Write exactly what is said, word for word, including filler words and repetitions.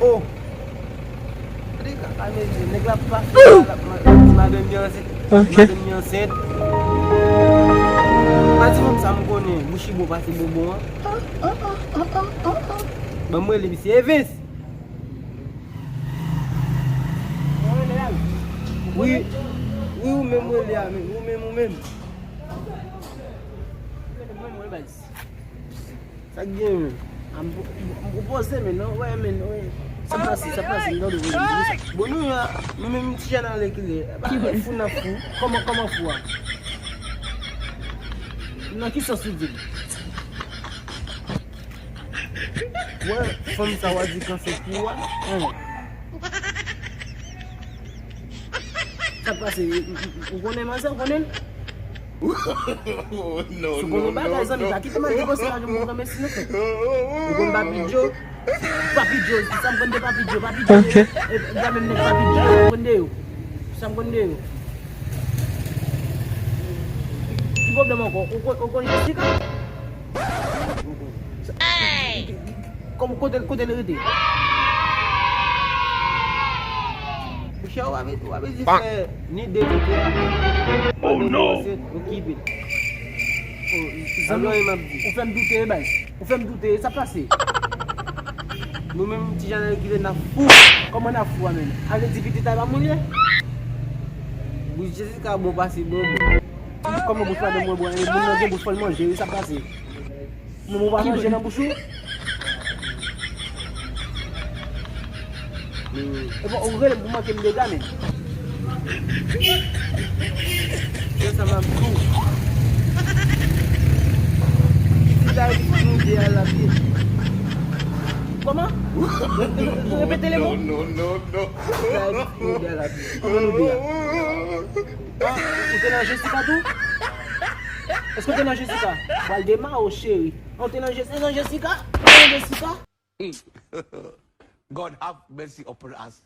Oh. Gade kaka nèg yo, nèg la pa fè la, la, ma-, madanm li ansent. Ok. Madanm li ansent. Pa di fanm sa m konnen, bouch li bon pase bonbon an. Ban m rele misye Evens. Wi, wi, ou menm rele a, men, ou menm, ou menm. Sa k gen, men? A, m, m, m pwopoze, men, non, wè, men, wè. Sa pase, sa pase, m tande w. Bon, nou, a, nou menm ti jan ale ki le. Ba, fou nan fou. Kòman, kòman fou a? Nan ki sans ou di l? Wè, fanm sa w a di kanse pou a. Sa pase, ou konnen manzè, ou konnen l? Sou konnen bagay, zanmi, pa kite mal negosye la, jwenn pwogram si nou fè. Ou konn Papi Joe? Papi Joe, sa m konn de Papi Joe, Papi Joe. Ok. E, e, menm nèg Papi Joe, sa m konn de yo. Sa m konn de yo. Ki pwoblèm ankò? Ou konn, ou konn Jessica? Kòm kote, kote l rete? Monchè, w ap, w ap di fè ni de kote a. Oh, no! Okipe. Oh, zanmi, ou fè m doute, baz. Ou fè m doute, sa pase? Nou menm, ti jan ki te nan fou. Kòman nan fou a menm? A vle di pitit la pa moun ye? Bouch Jessica bon pase bonbon. Kòman bouch madanm mwen bon? E moun nan gen bouch fò l manje, wi, sa pase? Moun ou pa manje nan bouch ou? Epa, ou rele m pou manke m dega, men. Se sa m ap di w. Pitit la, epi nou de a l ap ye. Kòman? Repete le mo. Non, non, non, non. Pitit la, epi nou de a l ap ye. Kòman nou de a? Ah, ou te nan Jessica tou? Èske ou te nan Jessica? Pral demare w, cheri. Ah, ou te nan Je-, te nan Jessica? Ou te nan Jessica? God have mercy upon us.